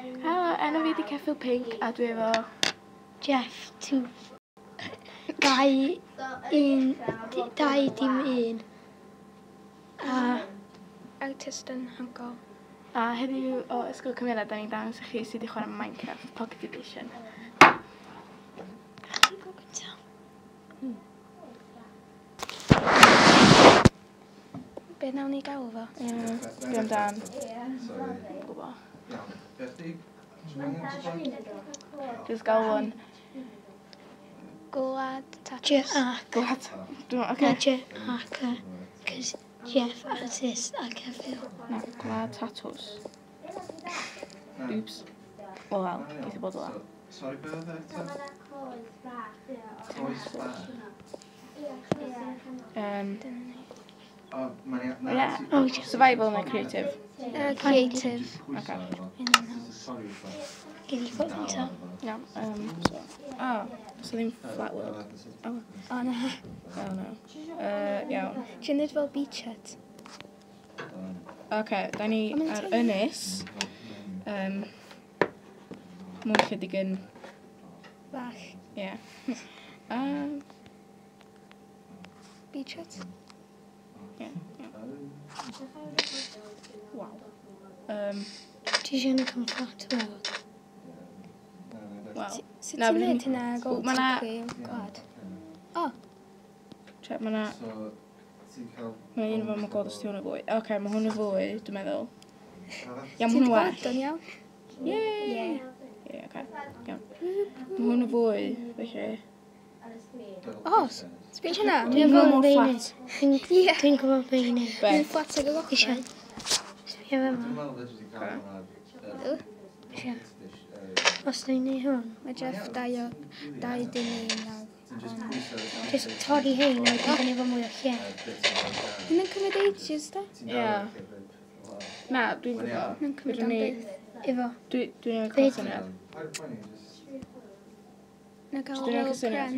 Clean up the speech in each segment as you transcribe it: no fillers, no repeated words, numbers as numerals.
Helo, enw fi 'di Ceffyl Pinc a dwi efo Jeff 2 2 1 2 dim 1 a Artist yn Hangol. A heddiw o Ysgol Cymuned da ni'n dangos i chi sut i chwarae Minecraft Pocket Edition. Chdi go gynta. Be nawn ni galw fo? Be amdan? Dwi'n gwybod. Just galw fo'n Gwlad J Tatws. A Glad. Dwi'n na oce. J A C cos Jeff artist a Ceffyl. Na, Gwlad Tatws. Oops. Wel, wel, geith o bod fel 'a. Sorry, be oedd e eto? Coes bach. O, mae'n iawn. Ie. Oh, Jeff. Survival neu creative? Creative. Ocê. Gei di go gynta. Iawn. So, oh, so ddim flat world. Oh, O na. oh no. Iawn. Ti'n neud fel beach hut? Oce, da ni O, mae'n ar tiny. ynys. Mwyn chydig yn... Fach. Ie. Beach hut? Ie. Waw. Ti eisiau gwneud yn flat world? Wel. Sut Na, ti'n fedrwn neud ni- hynna ag O, old ma' 'na- gwlad? O, Che, ma' 'na... So, ti'n cael... Ma' un efo mae god os ti hwn yn fwy. Oce, mae hwn yn fwy, dwi'n meddwl. Iawn, ma' ti'n hwn yn well. gweld o'n iawn? Yay! Ie. Ie, oce. Iawn. Mae hwn yn fwy, felly. O, sbio hynna? Dwi'n Hwnna gwybod mor be i flat. neud. Dwi'n Ie. dwi'n gwybod be i neud. Be? Mae'n fflat ag y Eisiau. gochren. Sbio fe Dwi'n ma. meddwl fedri di cael hwnna... Eisiau. Os dwi'n neud hwn. Mae Jeff 2 dim 1 nawr. Just torri hein a wedyn gwneud fo mwy o lle. Hynna'n cymryd ages, da? Ie. Na, dwi'n gwybod. Hynna'n cymryd Fedrwn am ni... byth. Efo. Dwi'n Be- cael syniad. Na gael Dwi'n fel cael syniad.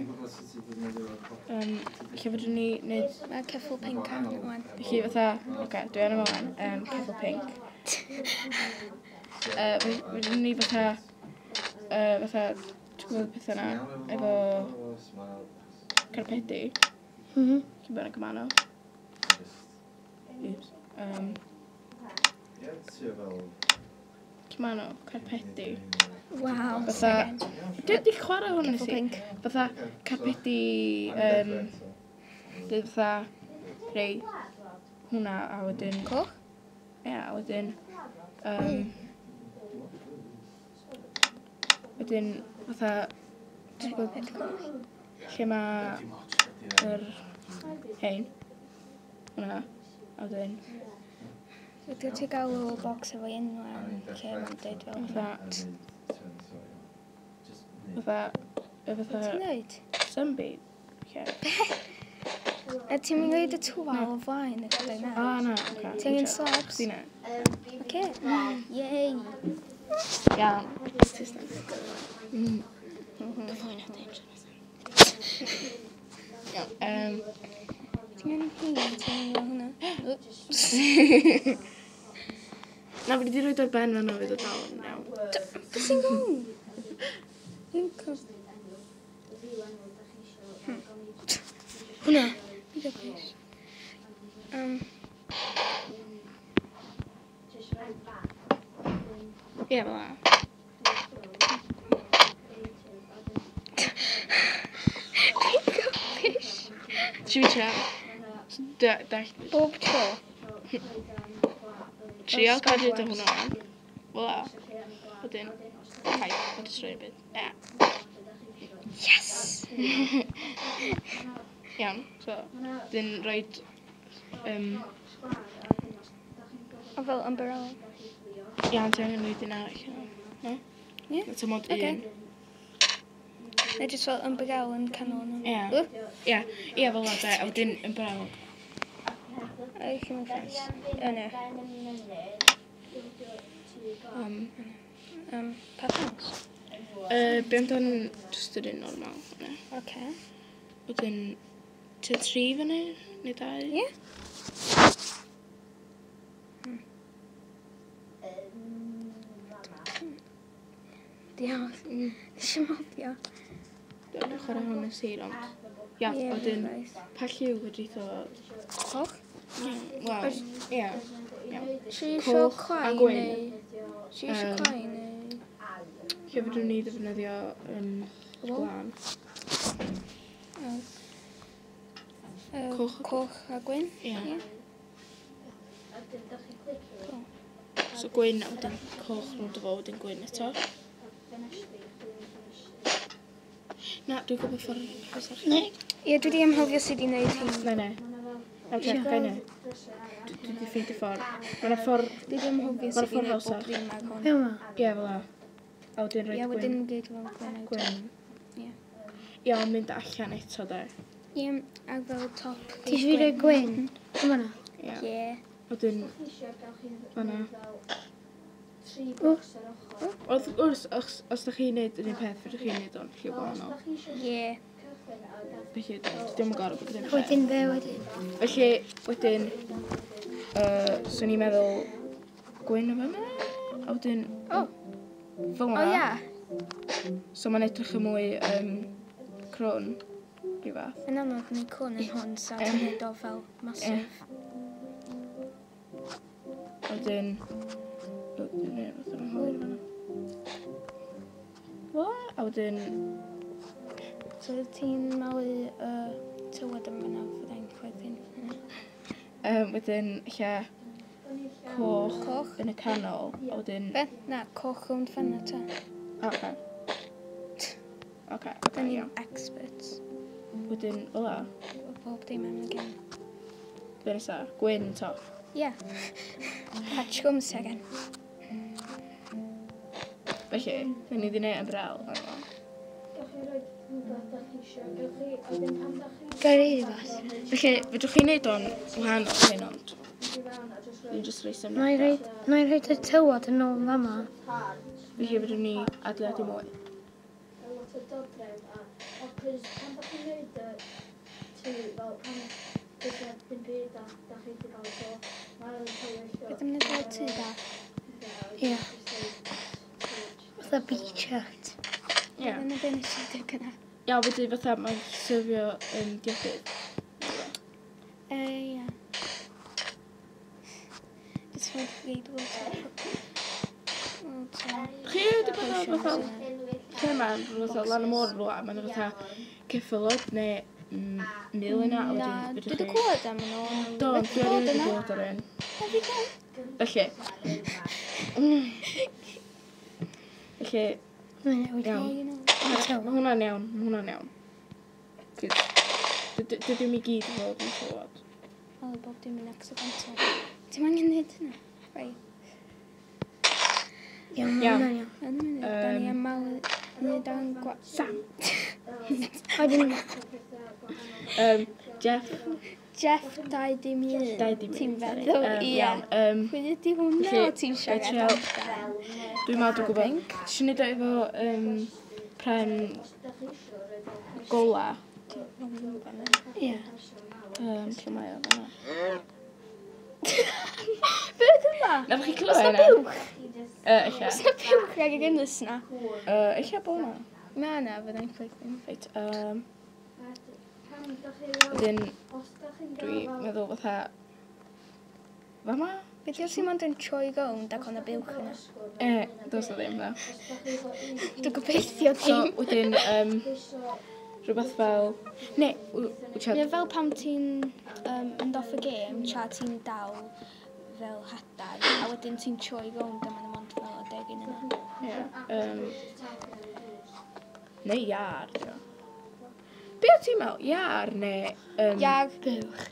pren. Lle fedrwn ni wneud... Mae ceffyl pinc ar wan. Felly fatha... Oce, dwi arno fo wan. Ceffyl pinc. Fedrwn ni fatha... Fatha... Ti'n gwybod pethau yna? Efo carpedi. Lle bynnag y maen nhw. Oops. Lle maen nhw? Carpedi. Waw. Fatha... Dwi wedi chwarae hwn nes Ceffyl i. pinc. Fatha carpedi... Dwi fatha... Rei... Hwnna a wedyn... Coch? Ie, a wedyn... Wedyn, fatha... Ti'n gwybod lle mae yr hein? Hwnna. A wedyn... Wyt ti gael little box efo enw am lle mae'n dweud fel hwnna. Fatha... Fatha... Be ti'n neud? Sunbathe. Lle. A ti'n mynd i y tywal o flaen y dweud na? O, na, oce. Ti angen slabs? Chdi na. Oce. Yay. Iawn. Cyflwyno dim, Jonathan. Iawn. Ti'n angen hein, ti'n angen hwnna. Oops. Na, fi wedi rhoi ar ben fan fydd o dal yn iawn. Be sy'n gwn? Dwi'n cos... Hwnna. Fi'n gwybod. Ie, fel 'na. Dwi'n gwybod. Ti fi trio. Da, da, Bob tro. trio cadw dy hwnna lan. Fel 'a. Wedyn, hai, mae'n just rhoi byd. Ie. Yes! Iawn, so, dyn rhoid... O fel umbrella. Iawn, ti angen rhoid un arall. No? Ie. Ta mod Ocê. un. Neu jyst fel umbrella yn canol nhw. Ie. Ie, ie, fel 'na, de. A wedyn, umbrella. Ai, chi'n mynd ffens. O, na. Pa ffens? Be amdan jyst yr un normal? Ne? Oce. Wedyn, tua 3 fyny? Neu 2? Ie. Diolch. Nes i mofio. Dwi'n chwarae hwn yn sir, ond... Ia, Ie, wedyn, nice. pa lliw wedi dod? Coch? Wel, ie. Iawn. Si isio Coch a clai gwyn. neu... Si isio clai neu... Lle fedrwn ni ddefnyddio yn Wal? glân? Yy, Coch. Coch a gwyn. Ie. Ie. So gwyn a wedyn coch rownd o fo, wedyn gwyn eto. Na, dwi'n gwybod ffordd hawsach. Ne, Ie, dwi wedi anghofio sut i wneud hyn. Na, na. Na, check, gai na. Dwi wedi ffeindio ffordd. Mae 'na ffordd... Dwi wedi anghofio Ma'r sut i ffordd wneud bob hawsach. ddim ag hwn. be yma? Ie, fel 'a. A wedyn Ie, rhaid gwyn. wedyn gyd fel gwyn. Gwyn. Ie. Ie, ond mynd allan eto, de. Ie, ag fel top. Ti eisiau fi roi gwyn? Yma na. Ie. Ie. Wedyn, fan'na. O, Wrth gwrs, os da chi'n neud yr un peth, fedrwch chi'n neud o'n lliw gwahanol. Ie. Felly, dim yn gorfod bod yr un peth. wedyn be wedyn? Felly, wedyn, swn i'n meddwl gwyn o fyma, a wedyn, O. fel O 'na. ia. So mae'n edrych yn mwy crwn, rhyw fath. Yn amlwg, ni cwn yn hwn, sa ti'n neud o fel massive. A wedyn, o, dwi'n neud rhywbeth yn anghywir fan'na. Fel 'na, a wedyn, So ti'n malu y tywod yn fyna fyddai'n chwerthin. Wedyn, lle coch, Coch. yn y canol, a wedyn, Be? Na, coch rownd fanna ta. Oce. Oce, Da oce, ni'n iawn. experts. Wedyn, fel 'na, O bob dim yn y gêm. be nesa? Gwyn top. Ie. Patch gum second. Felly, da ni wedi gwneud ymbrel. Gair i ddibas. Felly, fedrwch chi wneud o'n wahanol hyn ond. Dwi'n just rhoi Na i syniad. rhoi, na i rhoi y tywod yn ôl fama. Felly, fedrwn ni adeiladu mwy. Beth am wneud fel tŷ bach? Ie. Fatha beach hut. Ie. Dyna be nes i dweud gyna. Ia, wedyn fatha mae'n syrfio yn diodydd. Ie. Just for read water. Water. Chi wedi bod ar fatha lle mae'n fatha lan y môr rhywle, mae'n fatha ceffylod neu mil yna, a Na, wedyn dwi wedi clywed am nhw. Do, Wedi dwi bod erioed wedi yna. bod ar un. Na fi gael. Felly. Felly, Mae'n newid. Iawn. You know. Mae hwnna'n iawn, mae hwnna'n iawn. Cos dydw i gyd yn fod yn tywod. O, bob dim yn accidental. Ti'n angen neud hynna? Right. Iawn, mae Iawn. hwnna'n iawn. Yn y munud, da ni am malu... Neud o'n gwa... Sam! Wedyn, Jeff, Jeff 2 dim 1. 2 dim 1. Ti'n feddwl, ie. Iawn. Pwy ydi hwnna Felly, o ti'n gai siarad trial- amdan? Dwi'n meddwl dwi'n gwybod. Ti eisiau neud o efo pren gola? ie. Lle mae o fan'na? Beth yma? Na, chi Oes clywed na hynna? buwch? Ella. Oes na buwch ag y gynnes na? Ella bo' na. Na, na, fyddai'n chwerthin. Reit, wedyn, dwi'n meddwl fatha... Fama? Beth yw'r sy'n mond yn troi gownd ac o'na buwch yna? Dos o ddim, na. Dwi'n gobeithio So, ddim. wedyn, rhywbeth fel... Ne, wyt Neu fel pam ti'n mynd off y gêm, tra ti'n dal fel hadau, a wedyn ti'n troi rownd a ma'n mond fel y degyn yna. Ie. Neu iar, dio. Be o ti'n meddwl? Iar neu... Iar. Buwch.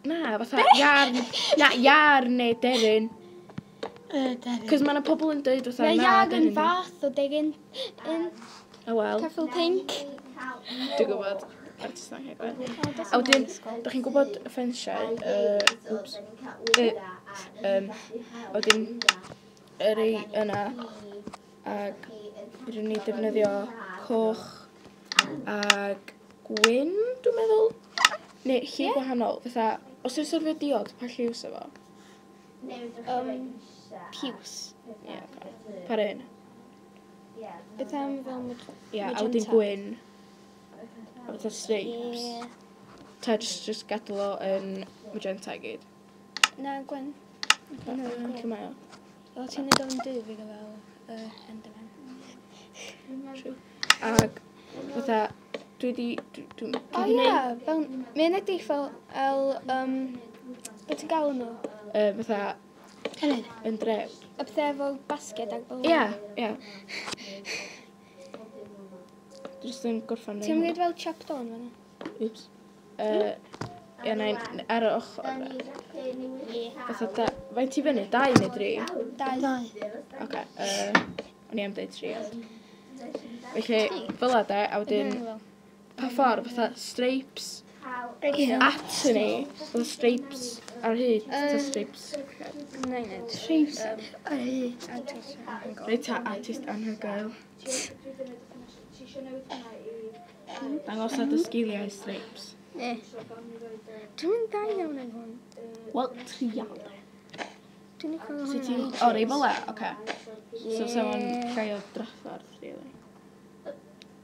Na, fatha iar... Na, iar neu deryn. Deryn. Cos mae yna pobl yn dweud fatha... Mae na, iar yn deryn. fath o degyn yn O wel, ceffyl pinc. dwi'n gwybod. Artist angen gwybod. O, that's A wedyn, yn ysgol. da chi'n gwybod y ffensiau, wps, a wedyn, y rei yna, ag fedrwn ni defnyddio coch ag gwyn, dwi'n meddwl. Neu lliw gwahanol, fatha, os yw'n syrfio diod, pa lliw sef o? Piws. Ie, yeah, okay. Pa un? Beth am fel Ie, a wedyn magenta? Gwyn. A fatha stripes. Ie. Ta just gadael o yn magenta i gyd. Na, gwyn. Na, lle mae o? O, ti'n neud o'n du fi fel Enderman. True. Ag fatha, dwi di... Dwi O di ie, fel, mae'n edrych fel, el, beth ti'n galw nhw? Fatha, Helen. yn dref. Y pethau efo basged ag fel... Ie, ie. Dwi jyst yn gorffan Ti'n mynd fel trapdoor yn fan'na? Oops. Ie, na, ar y ochr. Fatha, da, faint i fyny? Dau neu dri? Dau. Dau. Oce, o'n i am dweud tri, ond. Felly, fel de, a wedyn, pa ffordd, fatha stripes Ie. at ni, fatha stripes ar hyd, fatha stripes. Na i wneud. Stripes ar hyd. Reit ta, artist anhygoel. Dangos ar dy sgiliau stripes. Ne. Dwi'n mynd da iawn yn hwn. Wel, trial. Dwi'n ei So ti'n... O, rei fel e? Oce. So, sa fo'n llai o drafferth, really.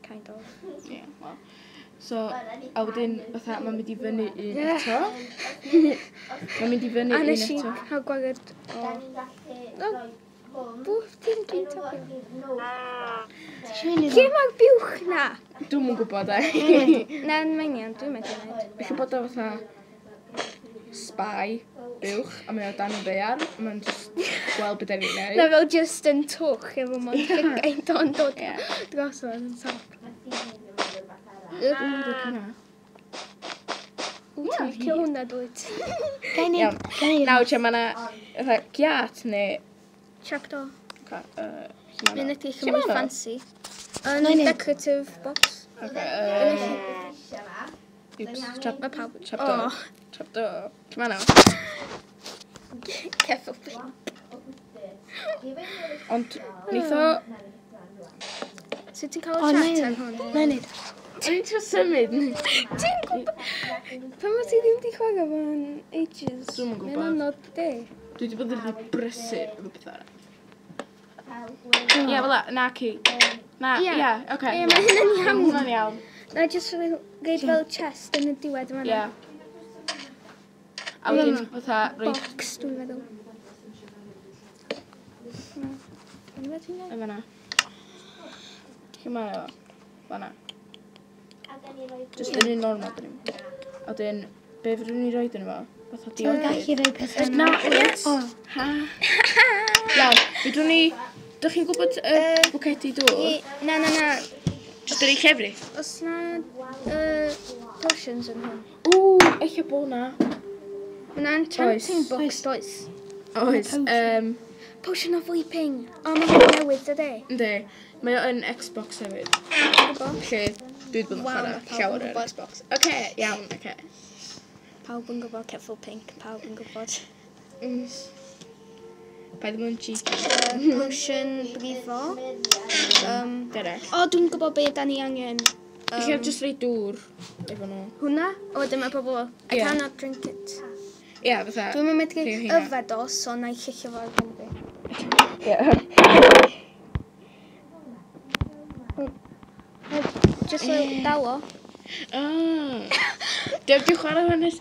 Kind of. Ie, yeah, wel. So, a wedyn, fatha, mae'n mynd i fyny un eto. Mae'n mynd i fyny A un nes i eto. cael gwared o... Bwch ti'n dwi'n tafio. Ti eisiau Lle mae'r buwch na? Dwi'm yn gwybod e. Na, mae'n iawn, dwi'n medru wneud. Felly bod o fatha spy buwch, a mae o dan y ddaear, a mae'n just gweld beth ni'n Na neud. fel just yn twch efo mond llygaid o'n dod Ie. drosodd yn top. Ww, dwi'n hwnna. Ww, ti'n licio hwnna dwyt? Gael ni. Iawn. Gael ni. Nawr, lle mae 'na fatha giat neu... Trapdoor. Oce, lle ma' Mae'n 'na? edrych Lle yn ma' mwy 'na? fancy. Na Yn i neud. decorative box. Oce, oops, trap, Mae pawb... trapdoor. Oh, Trapdoor. Lle ma' 'na? Careful pink. Ond, neith o... Sut ti'n cael O, y na chat i ar hwn? Na i neud. O'n i'n trio symud. Ti'n gwybod... Pan ma ti ddim di chwarae fo'n ages? Dwi'm yn gwbod. Mae'n anodd, de. Dwi wedi bod yn rhy brysur efo pethau arall. Ie, fel 'na, na ci. Na, Ie. ie, oce. Ie, mae hynna'n iawn. Hwnna'n iawn. Na, just reid fel chest yn y diwedd yma. Ie. A wedyn, fatha, roi Box, dwi'n meddwl. Na. Dwi'n meddwl ti'n yn fan'na. Lle mae o? Fan'na. Just yn un normal, dyn ni. A wedyn, be fydden ni roed yn efo? Fatha Ti'n diodydd. gallu rhoi pethau. Na, wyt? O. Ha. Iawn, fedrwn ni... Dych chi'n gwybod y bwcedi dŵr? Na, na, na. Jyst yr ei llefrith? Os na potions yn hwn. Ww, eich bo na. Mae na enchanting Oes. box, does? Oes. Potion of leaping. O, mae hwn newydd, dydy? Yndi. Mae o yn Xbox hefyd. Gwybod? Lle dwi wedi bod yn Waw, chwarae ma' pawb yn llawer ar gwbod. Xbox. Oce, iawn, oce. Pawb yn gwybod careful pink, pawb yn gwybod. Paid ddim yn cheeky. Potion brifo. Dyna. O, dwi'n gwybod beth da ni angen. Lle jyst rhoi dŵr efo nhw. Hwna? O, dyma pobl. I Ie. cannot drink it. Ie, fatha. Dwi'n mynd Rhoi medru heina. yfed o, so na i llicio fo ar ben fi. Ie. Just fel dal o. Ah. Dwi'n di chwarae hwn ers...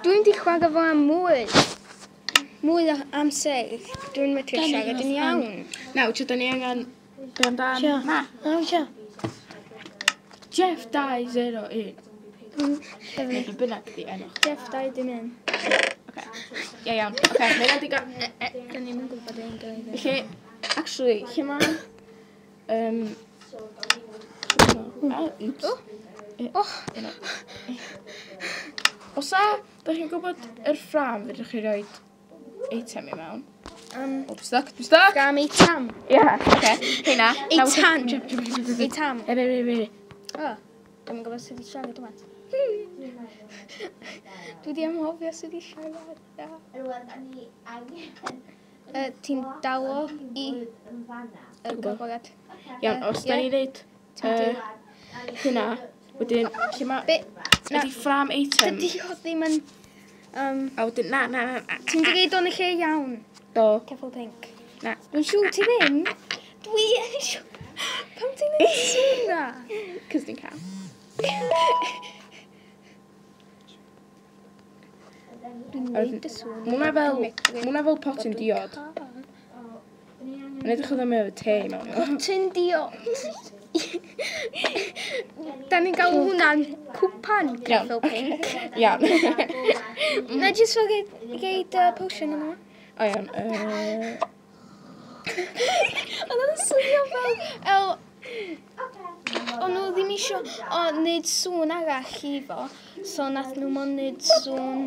Dwi'n di chwarae fo am mwy. Mwy o amser. Dwi'n medru Gan i siarad yn fod iawn. Nawr, ti da ni angen... Be amdan? Sio. Na. Na, sio. Jeff 201. Neu be bynnag di enw. Jeff, dau dim un. Oce. Ie, iawn. Oce, mae hynna'n digon. Dyn ni'n gwybod ein gilydd. Felly, actually, lle ma... Ah, oops. Oh, Os a, da chi'n gwybod yr ffram fedrwch chi rhoi eitem i mewn? O, dwi'n stuck, dwi'n stuck! Gam ei tam. Ie, oce. Heina. Ei tan. Ei tam. E, be, be, be. O, dwi'n gwybod sut i siarad yma. Dwi di anghofio sut i siarad. Na. Ti'n dal o i y gofod. Iawn, os da Ie. ni ddeud hynna, wedyn, lle ma... Be? Na. Ydy ffram eitem. Dydy o ddim yn... A wedyn, na, na, na, na. Ti'n dweud o'n y lle iawn. Do. Careful pink. Na. Dwi'n siŵr ti ddim. Dwi yn isio... Pam ti'n neud sŵn na? Cos dwi'n cael. Dwi'n neud y sŵn. Ma' hwnna fel potyn diod. Mae'n edrych o ddim efo te mewn. Potyn diod. Da ni'n galw hwnna'n cwpan ceffyl pinc. Iawn. Na jyst fel geid potion yma. O iawn. Oedd o'n swnio fel... El, o'n nhw ddim isio o, wneud sŵn arall i fo, so nath nhw mond wneud sŵn...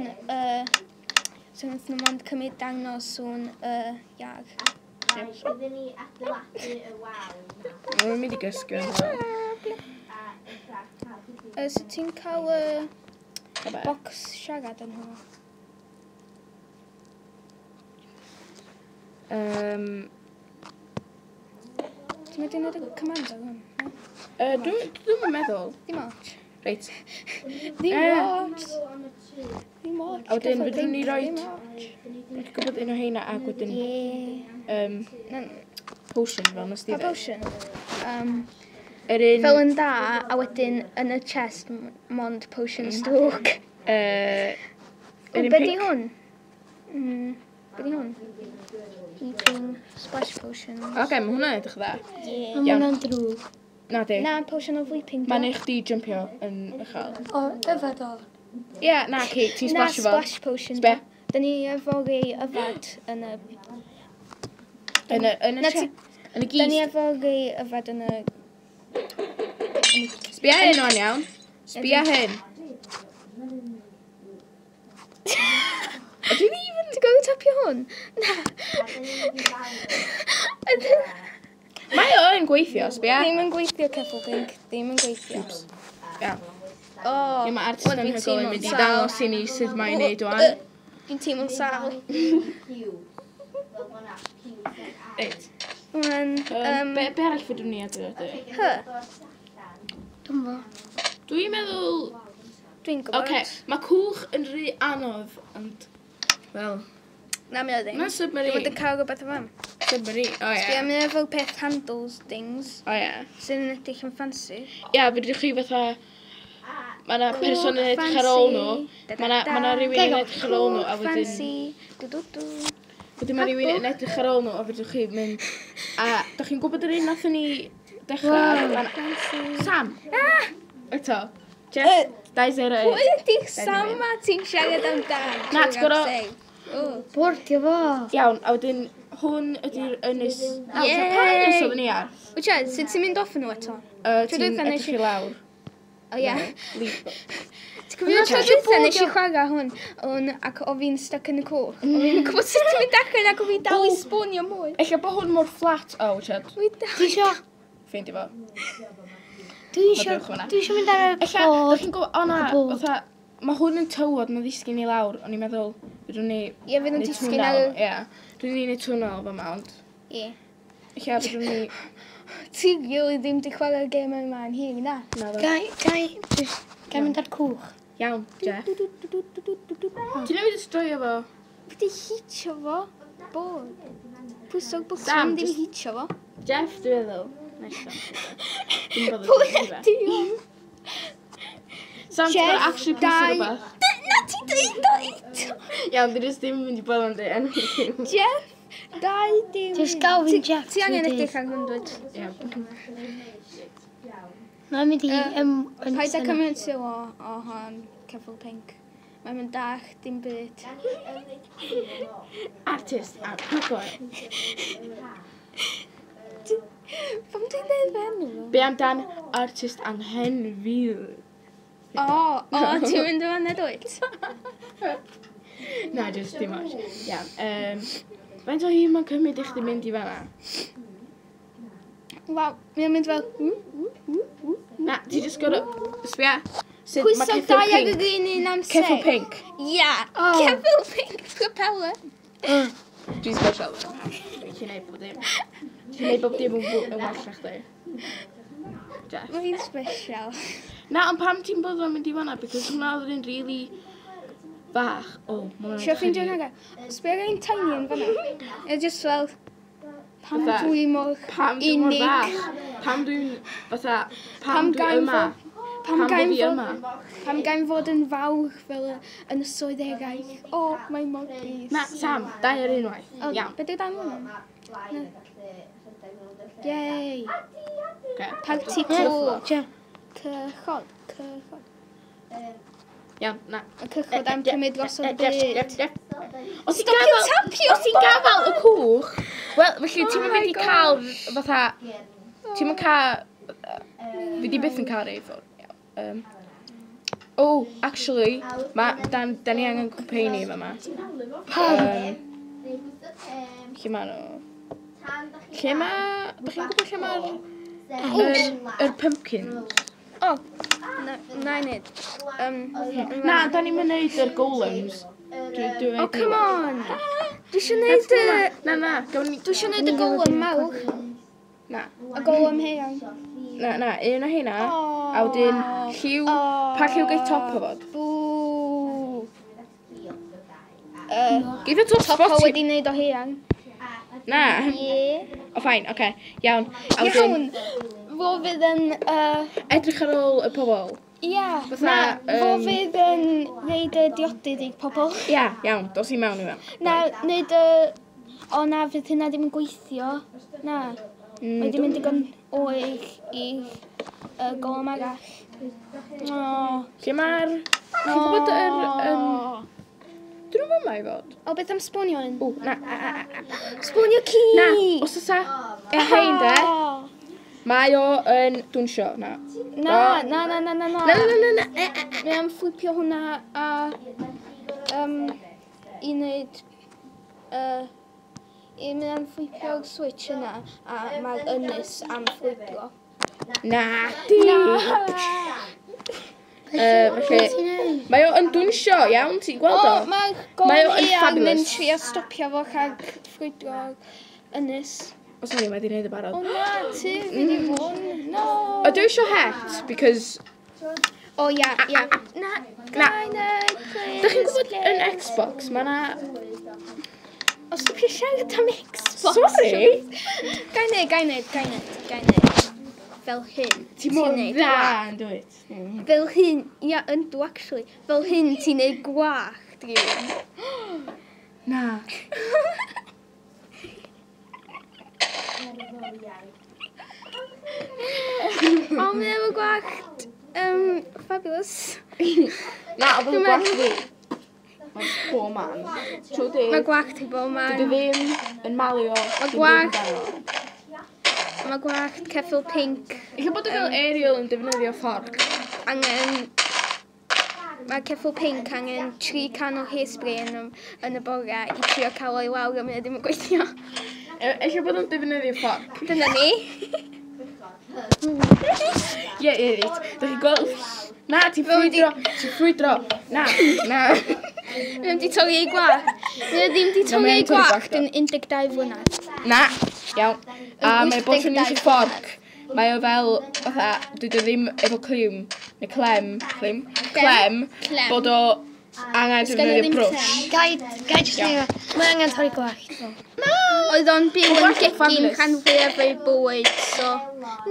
So nath nhw mond cymryd dangos sŵn iar. Mae'n mynd i gysgu yn fel. So ti'n cael y box siarad yn hwnna? Ti'n mynd i wneud y commands ar hwn? Dwi'm yn meddwl. Ddim ots. Reit. Ddim ots. Ddim ots. A wedyn fedrwn ni roid- Ddim ots. Dwi'n gwybod un o heina ac wedyn Ie. Potion fel nes di Pa ddeud. potion? Yr un... Fel yn da, a wedyn yn y chest mond potion drwg. Yr un Be di pink. hwn? Be di hwn? Heaping splash potion. Oce, mae hwnna'n edrych dda. Yeah. Mae hwnna'n drwg. Na di. Na, potion of leaping. Mae'n eich di jumpio yn uchel. O, yfed o. Ie, na, ci, ti'n Na, splasio fo. splash potion. Sbe? Da ni efo rei yfad yn y... Yn y, yn y, Na, yn y Da ni gist. efo rei yfad yn y... Sbia hyn o'n iawn. Sbia hyn. Ydw i even... Ti'n gwybod tapio hwn? Na. Mae o yn gweithio, sbia. Ddim yn gweithio ceffyl pink. Ddim yn gweithio. Iawn. O, Ie, mae artist wan fi'n anhygoel yn mynd i teimlo'n dangos i ni sut mae'n neud wan. Fi'n teimlo'n sâl. Reit. Wan, Be arall fedrwn ni adeiladu? Hy, Dwi'n bo. Dwi'n meddwl... dwi'n gwybod. Oce, mae cwch yn rhy anodd, ond... Wel, Na, mi o ddim. mae'n Dwi'n submarine. bod yn cael rhywbeth o fam. Submarine, o Dwi ie. am efo peth handles things O ie. sydd yn edrych yn fancy. Ie, fedrwch chi fatha... Mae yna person yn edrych ar ôl nhw. Mae yna ma rhywun yn edrych ar ôl nhw, a wedyn... Fancy. Du du du. Wedyn mae rhywun yn edrych ar ôl nhw, a fedrwch chi mynd... A, da chi'n gwybod yr un nathon ni dechrau? Ma' 'na- Fancy. Sam! Eto. Jeff, 201. Pwy ydy'r Sam ma ti'n siarad amdan? Na, ti'n gor'o- Bordio fo. Iawn, a wedyn hwn ydy'r ynys... Na, Yay! pa ynys oedden ni ar? Wyt ti, sut ti'n mynd off nhw eto? Ti'n Tro dwytha nes edrych i- i lawr. O ie. Leap. Ti'n cofio tro dwytha nes i chwarae hwn, hwn ac o fi'n stuck yn y cwch. O fi'n gwybod sut ti'n mynd allan ac o fi'n dal i sbwnio mwy. Ella bod hwn mor flat. O, Richard. Dwi dal. Dwi isio... Ffeindio fo. Dwi isio... Mae buwch fan'na. Dwi isio mynd ar y Ella, da pod. chi'n gwybod, o na, Y bod. fatha, mae hwn yn tywod, mae'n ddisgyn i lawr, o'n i'n meddwl, fedrwn ni... Ie, fydd yn neud disgyn twnnel, ar y- Ie, fedrwn ni neud twnnel fama, ond Ie. ella fedrwn ni... Ti really ddim di chwarae'r gêm yma yn hir, na? Na, ddo. Gai... Jyst... Gai mynd ar cwch. Iawn, Jeff. Ti'n newid y stroio fo? Fi di hitio fo. Bod. Pwyso'r Sam, bwtwm ddim jyst- hitio fo. Jeff, dwi'n meddwl. Nice one. Dwi'n bothered Pwy efo fe. ydi o? Sam, ti'n Jeff, gorfod actually pwyso dau- rhywbeth. Na, ti dweud o eto! Iawn, dwi jyst ddim yn mynd i bod yn dweud enw chi. Jeff, dau dim. Jyst gael fi'n Jeff Ti angen trwy dydd. edrych ar hwn, dweud. Iawn. Mae'n mynd i... Paid â cymryd sylw o hon, ceffyl pinc. Mae'n mynd dach, dim byd. Artist anhygoel. Pam ti'n dweud fy enw? Be amdan artist anghenfil? O, o, ti'n mynd o fanna dwyt? Na, just dim ots. Iawn. Faint o hyd mae'n cymryd i chdi mynd i fan'na? Waw, mae'n mynd fel... ww, ww, ww, ww. Na, ti just gorfod... Sbia. Sut ma' Pwyso ceffyl dau ar pinc. yr un un amser. Ceffyl pinc. Ia, ceffyl pinc propeller. Dwi'n special. Dwi'n gwneud bob dim. Dwi'n gwneud bob dim yn well na chdi. Jeff. Mae'n special. Na, ond pam ti'n bod o'n mynd i fan'na? Because hwnna oedd yn really fach. O, ma' hwnna'n Sio ffeindio edrych hwnna? Sbio ar un tiny yn fanna. Ie, just fel... Pam Fatha, dwi mor Pam dwi mor unig? fach? Pam dwi'n, fatha, pam Pam dwi gael yma? Pam Pam bo gael fi fod, yma? pam gael fod yn fawr fel y ynysoedd eraill? O, mae mor drist. Na, Sam, dau ar unwaith. O, Iawn. Be dwi'n dan hwnna? Yay! Oce. Parti cwl. Jeff. Cychod, cychod. Iawn, na. Y cychod am cymryd dros o'r byd. Os ti'n Stopio gafal, tapio os ti'n gafal y cwch, wel, felly Oh ti'n my mynd i cael, fatha, ti'n mynd cael, fi di byth yn cael ei ffwrdd. Iawn. Oh, actually, ma, dan ni angen cwpeini yma. Lle ma nhw? Lle ma, da chi'n gwybod lle mae'r yr pumpkins? O, na, na i neud. Na, da ni'n mynd neud yr golems. Dwi Oh, come on! Dwi eisiau neud y... Na, na, gawn ni... Dwi eisiau neud y golem mawr. Na, Y golem haearn. na, na, un o heina. A wedyn, lliw... Pa lliw geith top o fod? Bŵ. Geith o top Top o spotty. wedi neud o haearn. Na. Ie. O, fine, oce. Iawn. A wedyn, Iawn. Fo fydd yn... edrych ar ôl y pobol. Ia. Fatha, Na, fo fydd yn neud y diodydd i pobol. Ia, iawn, dos i mewn i mewn. Na, neud y... O na, fydd hynna ddim yn gweithio. Na. Mae di mynd digon oer i y golem arall. O. Lle mae'r... Chi'n gwybod yr... Dyn nhw'n yma i fod? O, beth am sbonio un? O, na, a, a, a, a. Sbonio ci! Na, os oes e hein de, mae o yn dwnsio, na. Na, na, na, na, na, na. Na, na, na, na, e, e, e. Mae am fflipio hwnna a... I wneud... I mae am fflipio'r switch yna a mae'r ynys am fflipio. Na, di. Felly, mae o yn dwnsio, iawn, ti'n gweld O, o? mae'r Mae o golem yn haearn yn fabulous. trio stopio fo rhag ffrwydro'r ynys. O, sorry, mae di wneud y barod. O na, ti fi di fwn. No. O, dwi eisiau het, because... O ia, ia. Na, Na. na, na, please. Dych chi'n gwybod yn Xbox, mae na... O, stopio siarad am Xbox. Sorry. Gai neud, gai neud, gai neud, gai neud. Fel hyn. Ti mor neud dda gwallt. yn dwyt. Fel hyn, ia, yndw, actually. Fel hyn ti'n neud gwallt, rhywun. Na. O, mae efo gwallt. Fabulous. Na, oedd o'n Dwi'n gwallt fi. Mae'n pob man. Trwy Mae dydd. gwallt i bob man. Dwi ddim yn malio. Mae dim byd gwallt. amdano. Mae gwallt ceffyl pink Ella bod o fel Ariel yn defnyddio fforc. angen... Mae ceffyl pink angen 3 can o hairspray yn y bore i trio cael o'i lawr a mae o ddim yn gweithio. Ella bod o'n defnyddio fforc. Dyna ni. Ie, ie, ie. Dych chi'n gweld... Na, ti'n ffrwydro. Ti'n ffrwydro. Na, na. Mae ddim di torri ei gwallt. Mae o ddim di Na, torri mae o'n ei torri gwallt gwallt o. yn 12 flynedd. Na. Iawn. A mae bod yn 82 iwsio fforc. Mae o fel, fatha, dwi ddim efo cliwm, neu clem, clem, clem, Clem. bod o angen Sgen i defnyddio ddim brwsh. clem. Gai jyst neud. Mae angen torri gwallt. Oedd o'n byw yn gwallt yn gegin fabulous. rhan fwyaf o'i bywyd, so...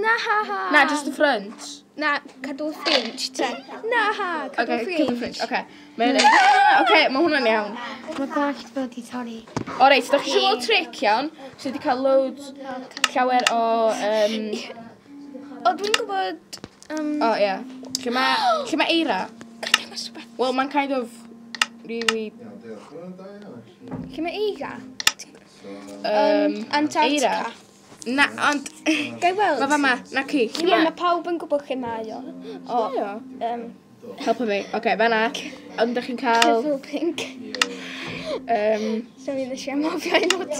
Na ha ha. Na, just the front. Na, cadw fringe, te. Na ha, cadw Okay, keep the fringe. fringe. Okay. Mae'n... Okay, mae hwnna'n iawn. Mae gwallt fel di torri. O reit, da chi eisiau gweld trick iawn? So wedi cael loads, llawer o... O, dwi'n gwybod... O, ie. Lle mae eira? Gai dangos rhywbeth? Wel, mae'n kind of really... Iawn, diolch. Hwnna'n da iawn, actually. Lle mae eira? So, Antarctica. Eira. Na, ond... Gai weld? Mae fama, na ci. Ie, mae pawb yn gwybod lle mae o. O, Mae o. Um, Helpa fi. Oce, fan'na. Ond da chi'n cael... Ceffyl pink. Ie. So mi ddys i amofio i nod.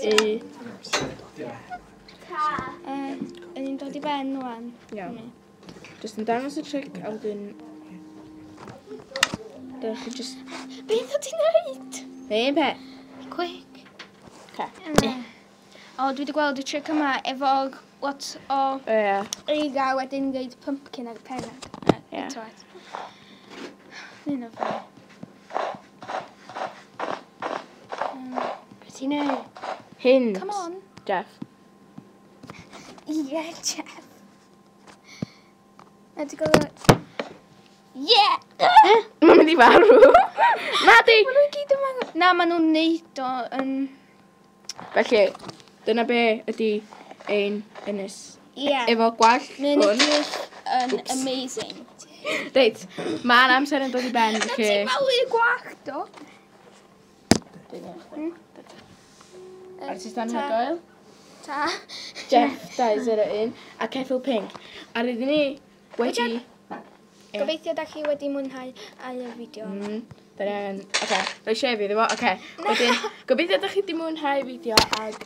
I... Yn ni'n dod i ben wan. Iawn. Just yn dangos y trick, a wedyn... Dych chi just... Beth o ti'n neud? Un peth. Quick. Oce. O, dwi wedi gweld y trick yma efo lot o Ie. eira wedyn reid pumpkin ar y pen. Ie. Un o fe. Beth ti'n neud? Hint. Come on. Jeff. Yeah, Jeff. Na ti gorfod... Yeah! Mae'n mynd i farw. Na di! Maen nhw gyd yn marw. Na, maen nhw'n neud o yn... Felly, dyna be ydy ein ynys. Ie. Efo gwallt Mae'n hwn. edrych yn Oops. amazing. Reit, mae'n amser yn dod i ben. Na ti Felly... malu y gwallt o? Artist anhygoel. Ta. Jeff 201 a Ceffyl Pink. A rydyn ni wedi... Ie. Gobeithio da chi wedi mwynhau ar y fideo yma. Da ni angen... Oce, rhoi shef iddo fo. Oce, wedyn, gobeithio ydych chi wedi mwynhau fideo ag